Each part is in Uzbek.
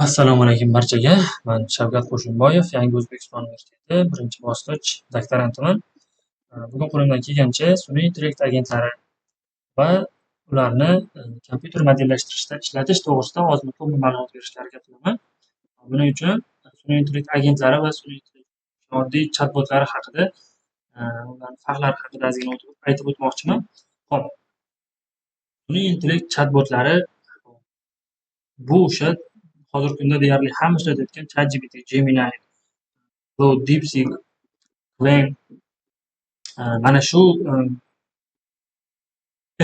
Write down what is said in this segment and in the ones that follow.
Assalomu alaykum barchaga. Man Shavkat Qo'shimboyev, Yangi O'zbekiston universiteti birinchi bosqich doktorantiman. Bugun qo'limdan kelgancha sun'iy intellekt agentlari va ularni kompyuter modellashtirishda ishlatish to'g'risida ozmi ko'pmi ma'lumot berishga harakat qilaman. Buning uchun sun'iy intellekt agentlari va sun'iy intellekt oddiy chatbotlari haqida, ularni farqlari haqida ozgina aytib o'tmoqchiman. Xo'p, sun'iy intellekt chatbotlari bu o'sha hozirgi kunda deyarli hamma ishlatayotgan ChatGPT, Gemini, Claude, DeepSeek, Qwen, mana shu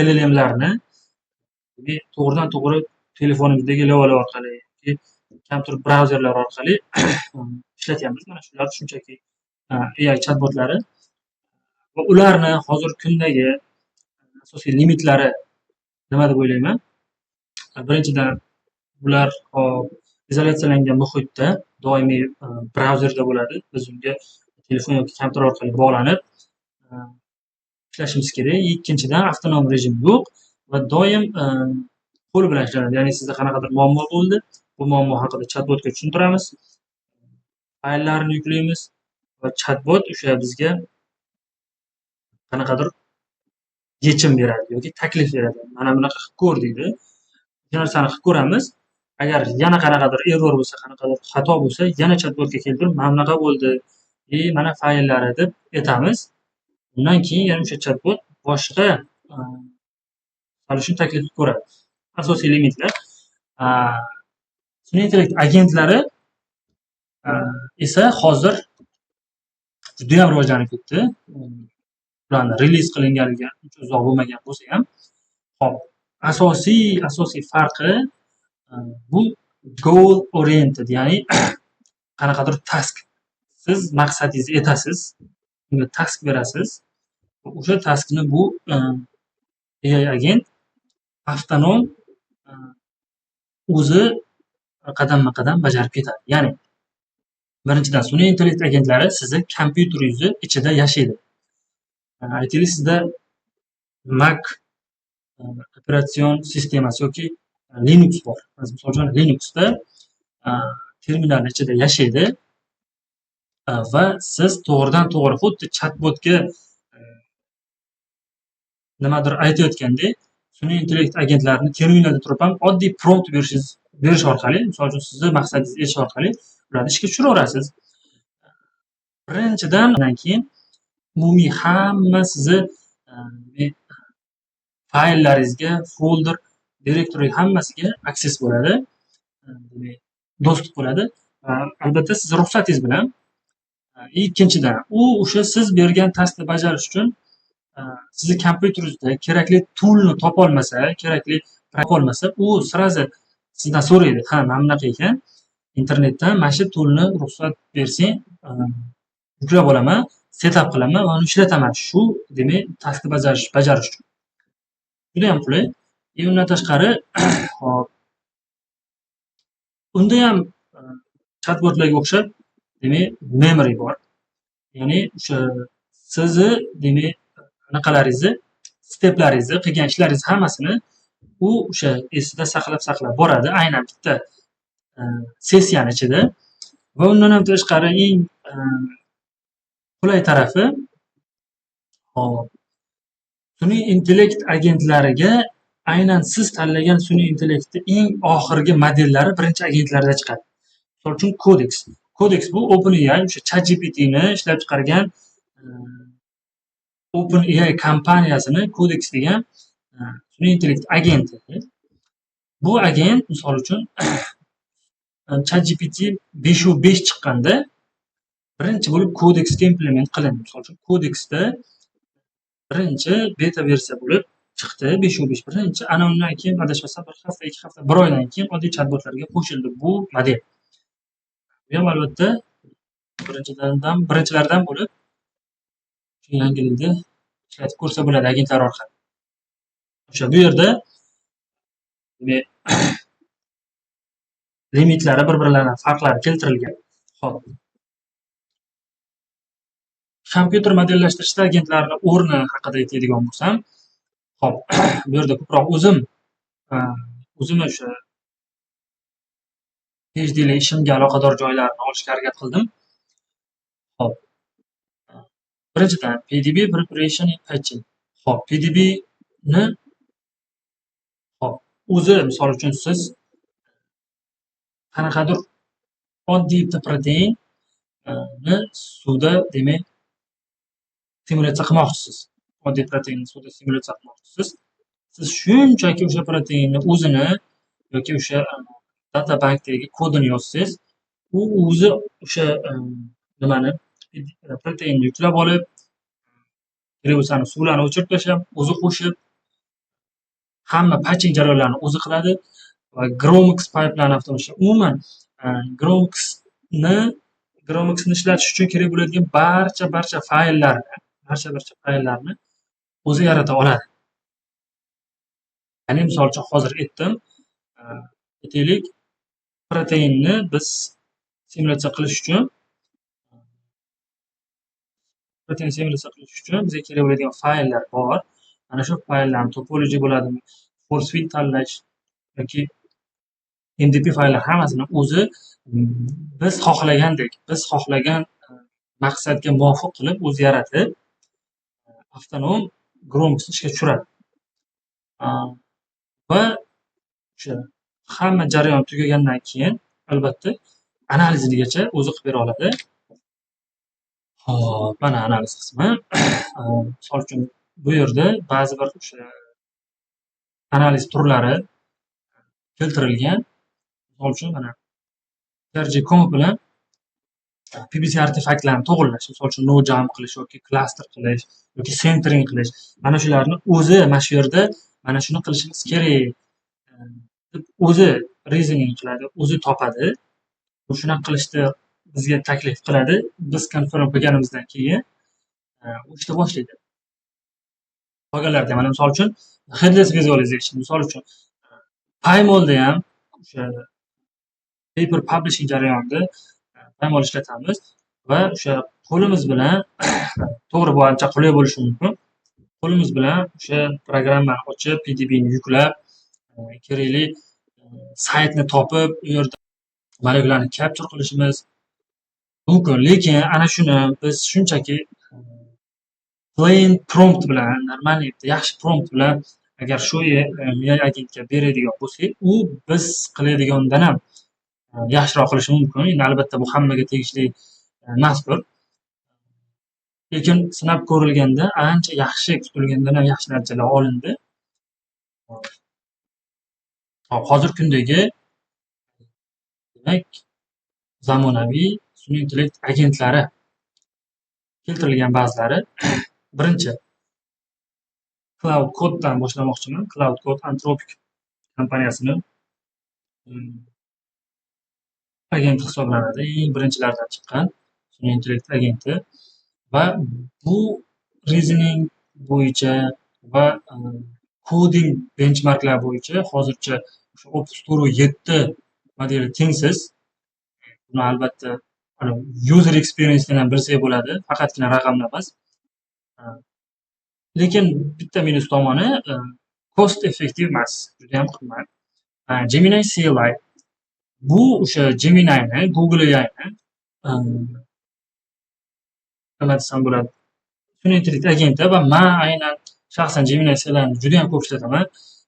LLMlarni to'g'ridan to'g'ri telefonimizdagi ilovalar orqali yoki kompyuter brauzerlar orqali ishlatyapmiz. Mana shular shunchaki AI chatbotlari va ularni hozirgi kundagi asosiy limitlari nima deb o'ylayman? Birinchidan, ular izolyatsiyalangan muhitda doimiy brauzerda bo'ladi. Biz unga telefon yoki kompyuter orqali bog'lanib ishlashimiz kerak. Ikkinchidan, avtonom rejim yo'q va doim qo'l bilan ishlanadi. Ya'ni sizda qanaqadir muammo bo'ldi, bu muammo haqida chatbotga tushuntiramiz, fayllarni yuklaymiz va chatbot o'sha bizga qanaqadir yechim beradi yoki taklif beradi. Mana bunaqa qilib ko'r, deydi. O'sha narsani qilib ko'ramiz. Agar yana qanaqadir error bo'lsa, qanaqadir xato bo'lsa, yana chatbotga keltirib, mana bunaqa bo'ldi, и mana fayllari deb aytamiz. Undan keyin yana o'sha chatbot boshqa solution taklif qilib ko'radi. Asosiy limitlar. Sun'iy intellekt agentlari esa hozir judayam rivojlanib ketdi. Ularni release qilinganiga uncha uzoq bo'lmagan bo'lsa ham. Xo'p, asosiy farqi bu goal oriented, ya'ni qanaqadir task. Siz maqsadingizni aytasiz, unga task berasiz. O'sha taskni bu AI agent avtonom o'zi qadamma-qadam bajarib ketadi. Ya'ni birinchidan, sun'iy intellekt agentlari sizni kompyuteringizni ichida yashaydi. Aytaylik, sizda Mac operatsion sistemasi yoki Linux bor. Misol uchun, Linuxda terminalni ichida yashaydi va siz to'g'ridan to'g'ri xuddi chatbotga nimadir aytayotgandek, sun'iy intellekt agentlarini terminalda turib ham oddiy prompt berish orqali, misol uchun, sizni maqsadingizni aytish orqali ularni ishga tushiraverasiz. Birinchidan, undan keyin umumiy hamma sizni fayllaringizga, folder, directory hammasiga access bo'ladi. Demak, доступ bo'ladi. Albatta, sizni ruxsatingiz bilan. Ikkinchidan, u o'sha siz bergan taskni bajarish uchun sizni kompyuteringizda kerakli toolni topolmasa, kerakli topolmasa, u сразу sizdan so'raydi. Ha, mana bunaqa ekan. Internetdan mana shu toolni ruxsat bersang, yuklab olaman, setup qilaman va uni ishlataman. Shu, demak, taskni bajarish uchun. Judayam qulay. И undan tashqari, hop, undayam chatbotlarga o'xshab, demak, memory bor. Ya'ni o'sha sizni, demak, anaqalaringizni, steplaringizni, qilgan ishlaringizni hammasini u o'sha esida saqlab saqlab boradi. Aynan bitta sessiyani ichida. Va undan ham tashqari, eng qulay tarafi, hop, sun'iy intellekt agentlariga aynan siz tanlagan sun'iy intellektni eng oxirgi modellari birinchi agentlarda chiqadi. Misol uchun, Codex. Codex bu OpenAI, o'sha ChatGPTni ishlab chiqargan OpenAI kompaniyasini Codex degan sun'iy intellekt agenti. Bu agent, misol uchun, ChatGPT 5.5 chiqqanda birinchi bo'lib Codexga implement qilindi. Misol uchun, Codexda birinchi beta versiya bo'lib chiqdi 5.5 birinchi. Ana undan keyin, adashmasam, bir hafta, 2 hafta, bir oydan keyin oddiy chatbotlarga qo'shildi bu model. Bu ham albatta birinchilardan bo'lib shu yangilikni ishlatib ko'rsa bo'ladi agentlar orqali. O'sha bu yerda, demak, limitlari, bir-birlaridan farqlari keltirilgan. Xo'p. Kompyuter modellashtirishda agentlarni o'rni haqida aytadigan bo'lsam, xo'p, bu yerda ko'proq o'zim o'zim o'sha PhDli ishimga aloqador joylarini olishga harakat qildim. Xo'p. Birinchidan, PDB preparation and patching. Xo'p, PDBni, xo'p, o'zi, misol uchun, siz qanaqadir oddiy bitta proteinni suvda, demak, simulyatsiya qilmoqchisiz. Oddiy proteinni suvda simulyatsiya qilmoqchisiz. Siz shunchaki o'sha proteinni o'zini yoki o'sha data bankdagi kodini yozsangiz, u o'zi o'sha nimani, proteinni yuklab olib, kerak bo'lsa suvlarni o'chirib tashlab, o'zi qo'shib, hamma patching jarayonlarini o'zi qiladi va GROMACS pipeline avtomatik, umuman GROMACSni ishlatish uchun kerak bo'ladigan barcha fayllarni o'zi yarata oladi. Ya'ni, misol uchun, hozir aytdim, aytaylik, proteinni biz simulyatsiya qilish uchun bizga kerak bo'ladigan fayllar bor. Mana shu fayllarni topology bo'ladimi, force field tanlash yoki MDP fayllar, hammasini o'zi biz xohlagandek, biz xohlagan maqsadga muvofiq qilib o'zi yaratib, avtonom GROMACSni ishga tushiradi. Va o'sha hamma jarayon tugagandan keyin, albatta, analizigacha o'zi qilib bera oladi. Xo'p, mana analiz qismi. Misol uchun, bu yerda ba'zi bir o'sha analiz turlari keltirilgan. Misol uchun, mana PRG-Comp bilan PBC artefaktlarni to'g'irlash, misol uchun, no jump qilish yoki cluster qilish yoki centering qilish. Mana shularni o'zi mana shu yerda mana shuni qilishimiz kerak deb o'zi reasoning qiladi, o'zi topadi. Bu shunaqa qilishni bizga taklif qiladi. Biz confirm qilganimizdan keyin u ishni boshlaydi. Qolganlarida mana, misol uchun, headless visualization, misol uchun, PyMolda ham o'sha paper publishing jarayonida PyMol ishlatamiz va o'sha qo'limiz bilan, to'g'ri, bu ancha qulay bo'lishi mumkin. Qo'limiz bilan o'sha programmani ochib, PDBni yuklab, kerakli saytni topib, u yerda molekularni capture qilishimiz mumkin. Lekin ana shuni biz shunchaki plain prompt bilan, нормальный, yaxshi prompt bilan agar shu AI agentga beradigan bo'lsak, u biz qiladigandan ham yaxshiroq qilishi mumkin. Endi, albatta, bu hammaga tegishli emasdir. Lekin sinab ko'rilganda ancha yaxshi, kutilgandan ham yaxshi natijalar olindi. Hop, hozirgi kundagi, demak, zamonaviy sun'iy intellekt agentlari keltirilgan ba'zilari. Birinchi, Claude Code'dan boshlamoqchiman. Claude Code Anthropic kompaniyasini agenti hisoblanadi. Eng birinchilardan chiqqan sun'iy intellekt agenti va bu reasoning bo'yicha va coding benchmarklar bo'yicha hozircha o'sha Opus 4.7 modeli tengsiz. Buni, albatta, user experience'dan ham bilsak bo'ladi, faqatgina raqamlar emas. Lekin bitta minus tomoni, cost effective emas, judayam qimmat. Gemini CLI, bu o'sha Gemini'ni, Google AI'ni, nima desam bo'ladi, sun'iy intellekt agenti va man aynan shaxsan Gemini CLI'ni judayam ko'p ishlataman.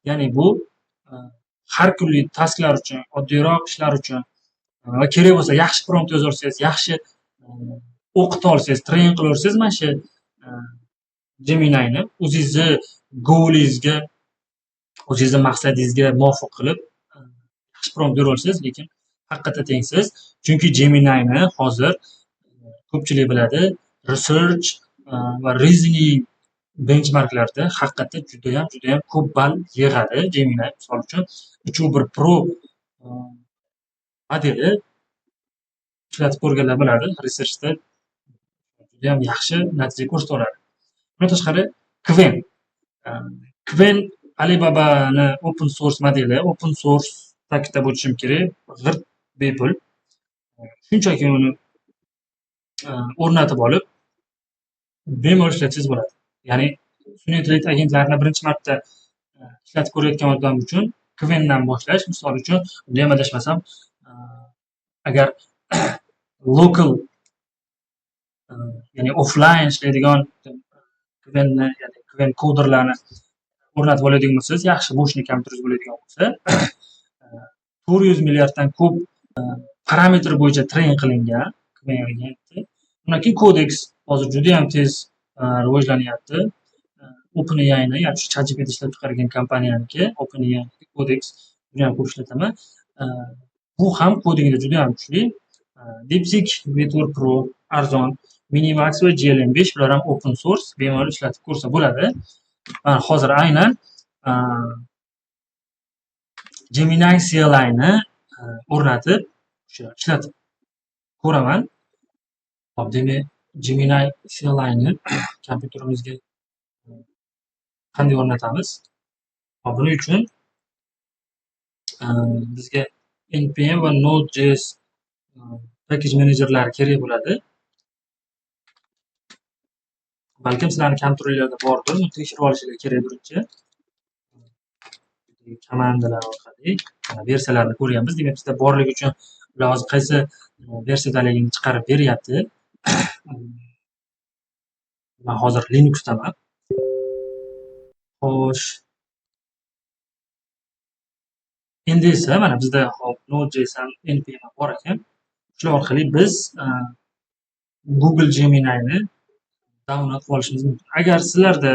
Ya'ni bu har kunlik tasklar uchun, oddiyroq ishlar uchun va kerak bo'lsa yaxshi prompt yozolsangiz, yaxshi o'qita olsangiz, train qilaversangiz mana shu Gemini'ni o'zingizni goalingizga, o'zingizni maqsadingizga muvofiq qilib yaxshi prompt bera olsangiz, lekin haqiqatda tengsiz. Chunki Gemini'ni hozir ko'pchilik biladi, research va reasoning benchmarklarda haqiqatda judayam, judayam ko'p ball yig'adi Gemini. Misol uchun, 3.1 Pro modeli, ishlatib ko'rganlar biladi, researchda judayam yaxshi natija ko'rsata oladi. Bundan tashqari, Qwen. Qwen Alibabani open source modeli, open source ta'kidlab o'tishim kerak, g'irt bepul. Shunchaki uni o'rnatib olib, bemalol ishlatsangiz bo'ladi. Ya'ni sun'iy intellekt agentlarini birinchi marta ishlatib ko'rayotgan odam uchun Qwendan boshlash, misol uchun, undayam adashmasam Agar local, ya'ni offline ishlaydigan Qwenni, ya'ni Qwen coderlarni o'rnatib oladigan bo'lsangiz, yaxshi мощный kompyuteringiz bo'ladigan bo'lsa, 400 milliarddan ko'p parametr bo'yicha train qilingan Qwen agenti. Undan keyin Codex hozir juda ham tez rivojlanyapti. OpenAIni, ya'ni shu ChatGPT ishlab chiqargan kompaniyaniki OpenAI Codex, buni ham ko'p ishlataman. Bu ham kodingda juda ham kuchli. DeepSeek V4 Pro arzon, Minimax va GLM5 bular ham open source, bemalol ishlatib ko'rsa bo'ladi. Mana hozir aynan Gemini CLIni o'rnatib, o'sha ishlatib ko'raman. Hop, demak, Gemini CLIni kompyuterimizga qanday o'rnatamiz? Hop, buning uchun bizga npm va Node.js package managerlari kerak bo'ladi. Balkim sizlarni kompyuterlarda bordir, uni tekshirib olishinglar kerak birinchi. Komandalar orqali mana versiyalarni ko'ryapmiz. Demak, bizda borligi uchun ular hozir qaysi versiyadaligini chiqarib beryapti. Men hozir Linuxdaman. Xo'sh. Endi esa mana bizda hop Node.js ham npm ham bor ekan. Shular orqali biz Google Gemini'ni download qilib olishimiz mumkin. Agar sizlarda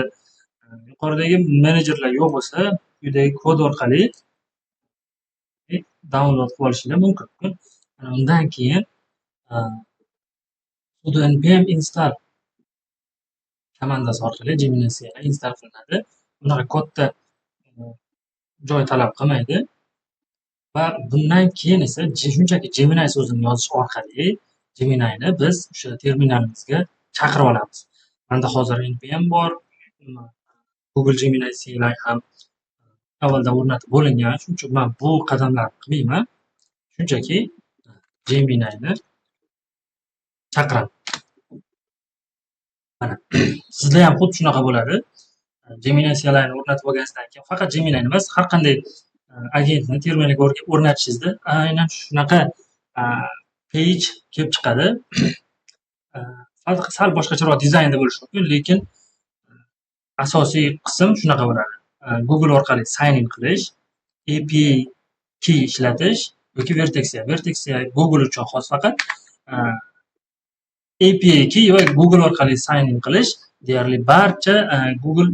yuqoridagi menejerlar yo'q bo'lsa, quyidagi kod orqali download qilib olishinglar mumkin. Mana undan keyin sudo npm install komandasi orqali Gemini CLI install qilinadi. Bunaqa katta joy talab qilmaydi. Va bundan keyin esa shunchaki Gemini so'zini yozish orqali Gemini'ni biz o'sha terminalimizga chaqirib olamiz. Menda hozir npm bor, Google Gemini CLI ham avvaldan o'rnatib bo'lingan. Shuning uchun men bu qadamlarni qilmayman. Shunchaki Gemini'ni chaqiraman. Mana sizda ham xuddi shunaqa bo'ladi. Gemini CLIni o'rnatib olganingizdan keyin faqat Gemini emas, har qanday agentni terminalga o'rnatishingizda aynan shunaqa page kelib chiqadi. Sal boshqacharoq dizaynda bo'lishi mumkin, lekin asosiy qism shunaqa bo'ladi. Google orqali sign in qilish, API key ishlatish yoki Vertex AI. Vertex AI Google uchun xos faqat. API key va Google orqali sign in qilish deyarli barcha Google,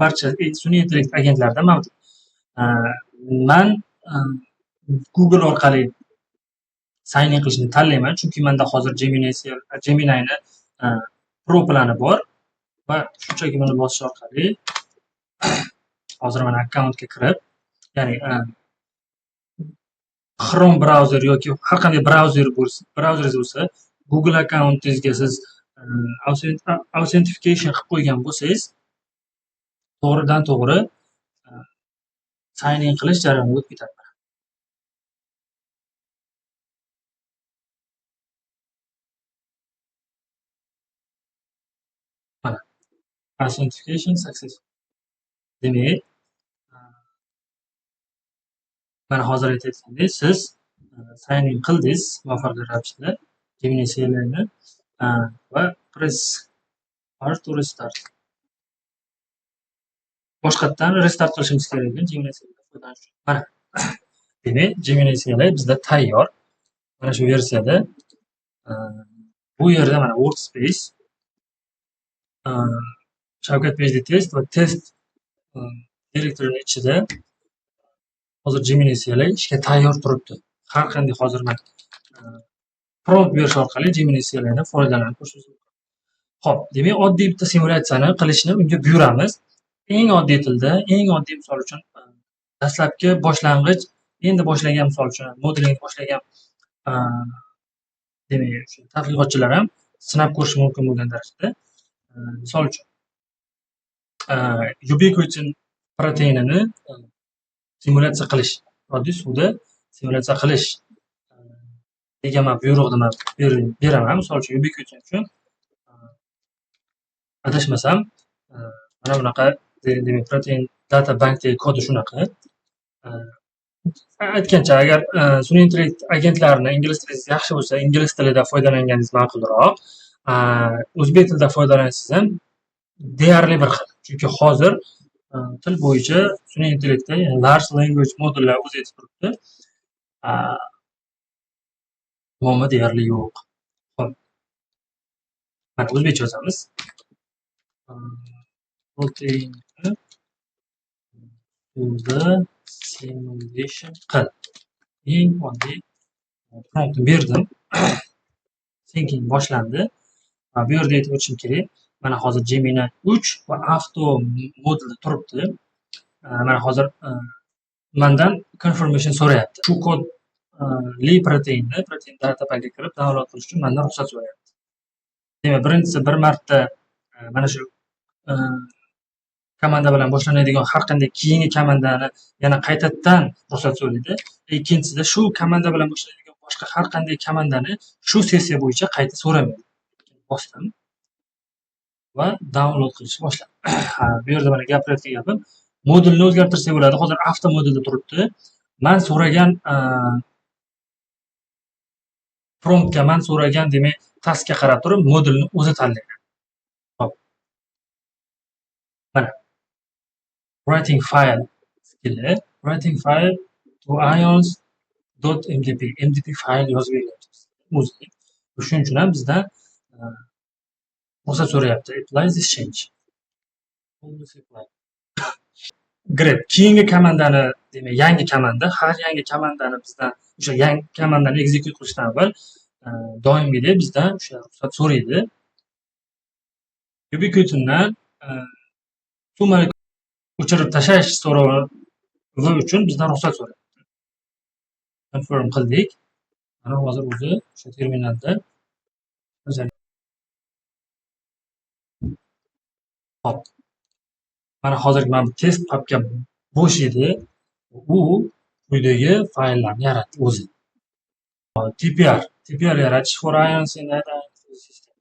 barcha sun'iy intellekt agentlarida mavjud. Man Google orqali sign in qilishni tanlayman, chunki menda hozir Gemini'ni Pro plani bor va shunchaki buni bosish orqali hozir mana akkauntga kirib, ya'ni Chrome brauzer yoki har qanday brauzer bo'lsa, brauzeringiz bo'lsa, Google akkauntingizga siz authentication qilib qo'ygan bo'lsangiz, to'g'ridan to'g'ri sign in qilish jarayoniga o'tib ketadi. Mana authentication successful. Demak, mana hozir aytayotgandek, siz sign in qildingiz muvaffaqiyatli ravishda Gemini CLIni va press R to restart. Boshqatdan restart qilishimiz kerak ekan Gemini CLIdan foydalanish uchun. Mana demak, Gemini CLI bizda tayyor. Mana shu versiyada bu yerda mana workspace, Shavkat PhD test va test direktorining ichida hozir Gemini CLI ishga tayyor turibdi. Har qanday hozir mana prompt berish orqali Gemini CLIni foydalanib ko'rishingiz mumkin. Xo'p, demak, oddiy bitta simulyatsiyani qilishni unga buyuramiz. Eng oddiy tilda, eng oddiy misol uchun dastlabki boshlang'ich, endi boshlagan misol uchun modeling boshlagan demak, o'sha tadqiqotchilar ham sinab ko'rishi mumkin bo'lgan darajada. Misol uchun ubiquitin proteinini simulyatsiya qilish, oddiy suvda simulyatsiya qilish degan man buyruqni man beraman. Misol uchun ubiquitin uchun adashmasam mana bunaqa, demak, protein data bankdagi kodi shunaqa. Aytgancha, agar sun'iy intellekt agentlarini ingliz tilingiz yaxshi bo'lsa, ingliz tilida foydalanganingiz ma'qulroq. O'zbek tilida foydalansangiz ham deyarli bir xil. Chunki hozir til bo'yicha sun'iy intellektda, ya'ni large language modellar o'zi yetib turibdi. Muammo deyarli yo'q. Xo'p. Mana o'zbekcha yozamiz. Proteinni suvda simulation qil. Eng oddiy promptni berdim. Thinking boshlandi. Bu yerda aytib o'tishim kerak. Mana hozir Gemini 3 va avto modulda turibdi. Mana hozir mandan confirmation so'rayapti. Shu kod li proteinni protein data packga kirib download qilish uchun mandan ruxsat so'rayapti. Demak, birinchisi bir marta mana shu komanda bilan boshlanadigan har qanday keyingi komandani yana qaytadan ruxsat so'raydi. Ikkinchisida shu komanda bilan boshlanadigan boshqa har qanday komandani shu sessiya bo'yicha qayta so'ramaydi. Bosdim va download qilishni boshladim. Ha, bu yerda mana gapirayotgan gapim, modulni o'zgartirsak bo'ladi. Hozir avto modulda turibdi. Man so'ragan promptga, man so'ragan, demak, taskga qarab turib modulni o'zi tanlaydi. Hop. Mana writing file skilli, writing file to ions .mdp, mdp fayl yozib beryapti o'zi. Shuning uchun ham bizdan ruxsat so'rayapti. Apply this change. Apply. Grep. Keyingi komandani, demak, yangi komanda, har yangi komandani bizdan, o'sha yangi komandani execute qilishdan avval doimgidek bizdan o'sha ruxsat so'raydi. Ubiquitindan suv o'chirib tashlash so'rovi uchun bizdan ruxsat so'rayapti. Confirm qildik. Mana hozir o'zi o'sha terminalda. Hop. Mana hozirgi mana bu test papka bo'sh edi. U quyidagi fayllarni yaratdi o'zi. TPR, TPR yaratish for ions in system.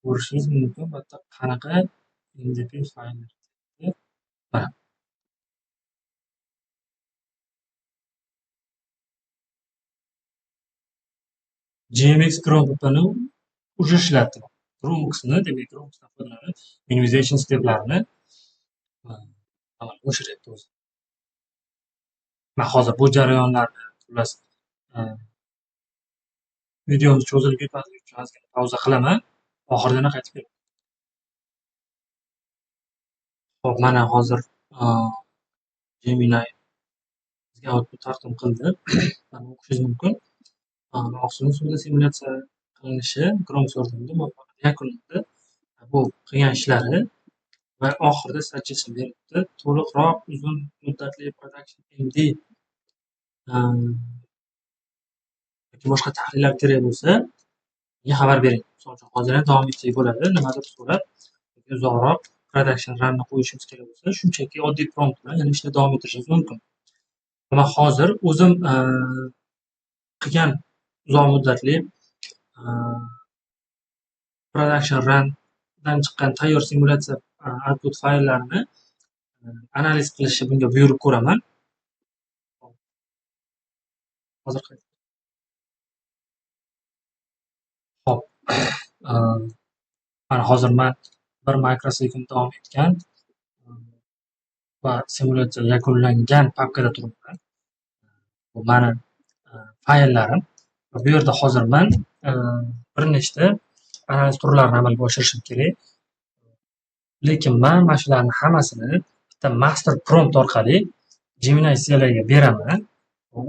Ko'rishingiz mumkin, bu yerda qanaqa MDP fayllar. Mana. GMX Chrome уже ishlatdi. Chromebook'ni, demak, Chromebook'dan foydalanib minimization steplarini amalga oshiryapti o'zi. Man hozir bu jarayonlarni, xullas, videomiz cho'zilib ketmasligi uchun ozgina pauza qilaman. Oxirida yana qaytib kelaman. Xo'p, mana hozir Gemini bizga output taqdim qildi. Mana o'qishingiz mumkin. Oqsilni suvda simulyatsiya qilinishi Chrome yordamida muvaffaqiyatli yakunlandi. Bu qilgan ishlari va oxirida suggestion beribdi. To'liqroq uzun muddatli production MD yoki boshqa tahlillar kerak bo'lsa, menga xabar bering. Misol uchun, hozir ham davom etsak bo'ladi. Nimadir so'rab, uzoqroq production runni qo'yishimiz kerak bo'lsa, shunchaki oddiy prompt bilan yana ishni davom ettirishimiz mumkin. Ammo hozir o'zim qilgan uzoq muddatli production rundan chiqqan tayyor simulyatsiya output fayllarini analiz qilishni bunga buyurib ko'raman. Hozir. Xo'p. Mana hozir man 1 mikrosekund davom etgan va simulyatsiya yakunlangan papkada turibman. Bu mani fayllarim. Va bu yerda hozir man bir nechta analiz turlarini amalga oshirishim kerak. Lekin man mana shularni hammasini bitta master prompt orqali Gemini CLIga beraman.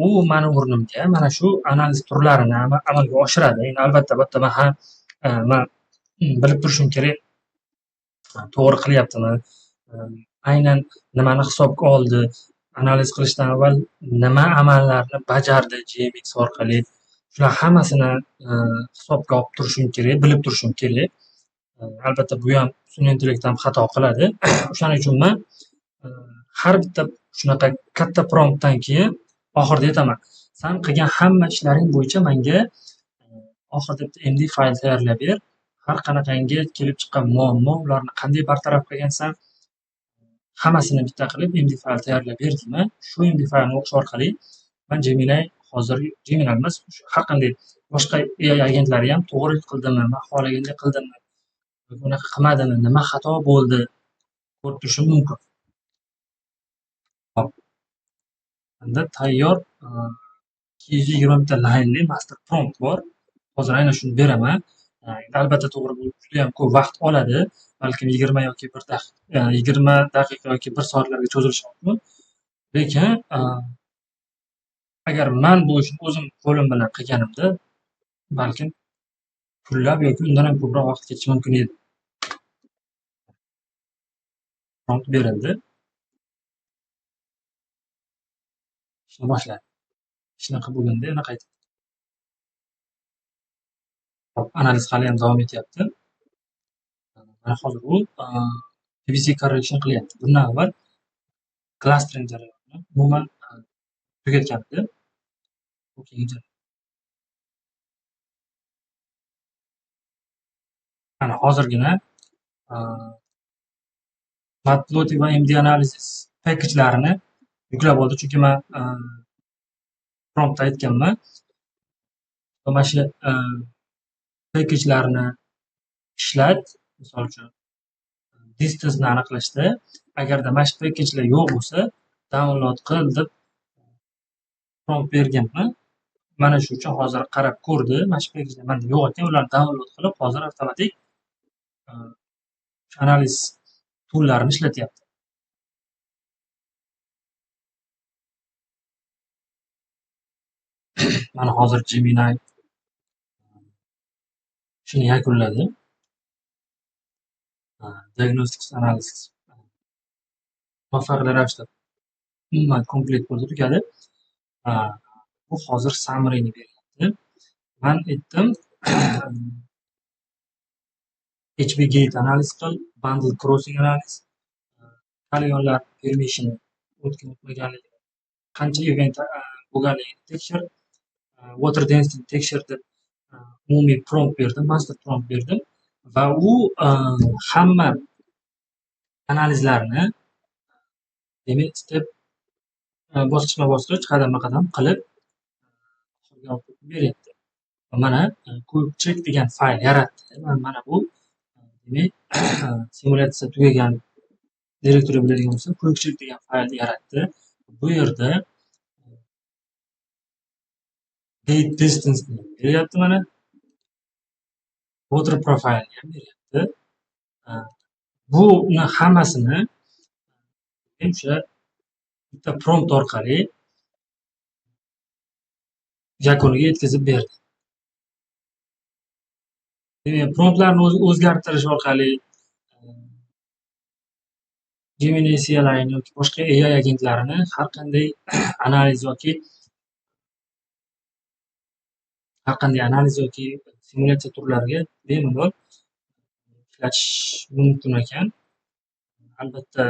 U mani o'rnimga mana shu analiz turlarini amalga oshiradi. Endi albatta bu yerda man ham man bilib turishim kerak, to'g'ri qilyaptimi, aynan nimani hisobga oldi, analiz qilishdan avval nima amallarni bajardi GMX orqali. Shular hammasini hisobga olib turishim kerak, bilib turishim kerak. Albatta bu ham sun'iy intellekt ham xato qiladi. O'shaning uchun man har bitta shunaqa katta promptdan keyin oxirida aytaman: "San qilgan hamma ishlaring bo'yicha menga Oxirida bitta MD fayl tayyorlab ber. Har qanaqangi kelib chiqqan muammo, ularni qanday bartaraf qilgansan, hammasini bitta qilib MD fayl tayyorlab ber deyman. Shu MD faylni o'qish orqali man Gemini hozir Gemini emas, har qanday boshqa AI agentlari ham to'g'ri qildimi, man xohlagandek qildimmi, unaqa qilmadimi, nima xato bo'ldi ko'rib turishim mumkin. Hop. Endi tayyor 220 ta line-li master prompt bor. Hozir aynan shuni beraman. Albatta to'g'ri, bu juda ham ko'p vaqt oladi. Balkim 20 yoki 1 daqiqa, 20 daqiqa yoki 1 soatlarga cho'zilishi mumkin. Lekin agar man bu ishni o'zim qo'lim bilan qilganimda, balkim kunlab yoki undan ham ko'proq vaqt ketishi mumkin edi. Prompt berildi. Ishni boshladi. Ishni qilib bo'lganda yana qaytadi. Hop, analiz hali ham davom etyapti. Mana hozir u PVC correction qilyapti. Bundan avval clustering jarayonini umuman tugatgan edi. Bu keyingi jarayon. Mana hozirgina Matplotlib va MD Analysis package-larini yuklab oldi, chunki men promptda aytganman. Mana shu package-larni ishlat, misol uchun distance-ni aniqlashda, agarda mana shu package-lar yo'q bo'lsa, download qil deb prompt berganman. Mana shu uchun hozir qarab ko'rdi, mana shu package-lar menda yo'q ekan, ularni download qilib, hozir avtomatik analiz tool-larini ishlatyapti. Mana hozir Gemini shuni yakunladi. Diagnostics analysis muvaffaqiyatli ravishda umuman complete bo'ldi, tugadi. Bu hozir summary-ni beryapti. Men aytdim, HB gate analiz qil, bundle crossing analiz, kalyonlar permission o'tgan o'tmaganligini, qancha event bo'lganligini tekshir, water density tekshir deb umumiy prompt berdim, master prompt berdim va u hamma analizlarni demak step bosqichma-bosqich, qadamma-qadam qilib oxiriga olib beryapti. Va mana quick check degan fayl yaratdi. Mana bu demak simulyatsiya tugagan direktoriya bo'ladigan bo'lsa, quick check degan faylni yaratdi. Bu yerda gate distance ni beryapti mana. Water profile ni ham beryapti. Buni hammasini o'sha bitta prompt orqali yakuniga yetkazib berdi. Demak, promptlarni o'zgartirish orqali Gemini CLI yoki boshqa AI agentlarini har qanday analiz yoki simulyatsiya turlariga bemalol ishlatish mumkin ekan. Albatta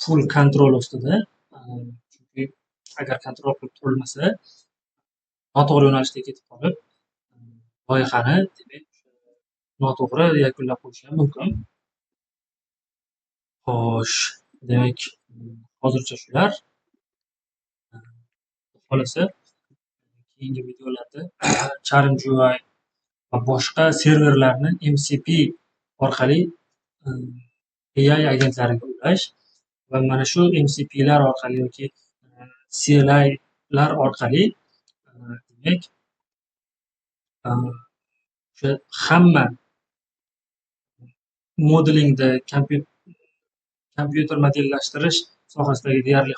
full kontrol ostida, chunki agar kontrol qilib turilmasa, noto'g'ri yo'nalishda ketib qolib, loyihani demak noto'g'ri yakunlab qo'yishi ham mumkin. Xo'sh, demak, hozircha shular. Xohlasa keyingi videolarda Challenge UI va boshqa serverlarni MCP orqali AI agentlariga ulash va mana shu MCPlar orqali yoki CLIlar orqali demak o'sha hamma modelingda kompyuter modellashtirish sohasidagi deyarli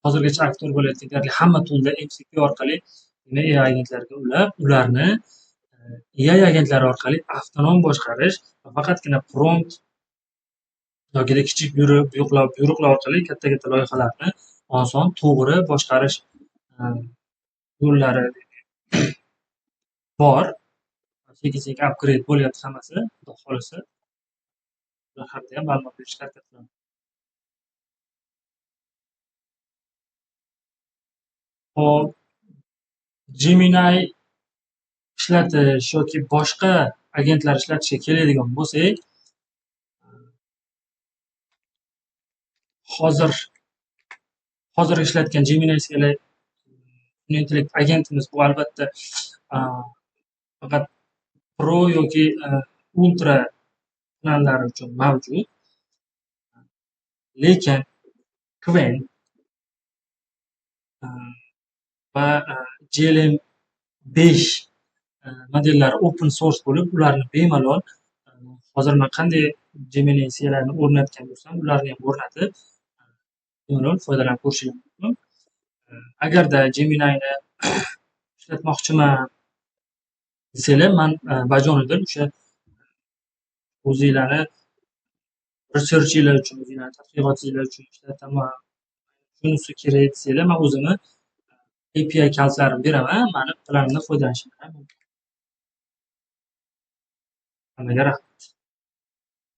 hozirgacha aktual bo'layotgan deyarli hamma toolda MCP orqali AI agentlariga ulab, ularni AI agentlari orqali avtonom boshqarish va faqatgina prompt yoki kichik buyruqlar orqali katta-katta loyihalarni oson, to'g'ri boshqarish yo'llari bor. Sekin-sekin upgrade bo'lyapti hammasi, Xudo xohlasa. Ular haqida ham ma'lumot berishga harakat qilaman. Xo'p, Gemini ishlatish yoki boshqa agentlar ishlatishga keladigan bo'lsak, hozir ishlatgan Gemini CLI sun'iy intellekt agentimiz bu albatta faqat Pro yoki Ultra planlari uchun mavjud. Lekin Qwen va GLM 5 modellari open source bo'lib, ularni bemalol hozir man qanday Gemini CLIni o'rnatgan bo'lsam, ularni ham o'rnatib, bemalol foydalanib ko'rishingiz mumkin. Agarda Gemini'ni ishlatmoqchiman desanglar, man bajonidil o'sha o'zinglarni researchinglar uchun, o'zinglarni tadqiqotinglar uchun ishlataman, shunisi kerak desanglar, man o'zimni API kalitlarimni beraman, mani planimdan foydalanishinglar mumkin. Hammaga rahmat.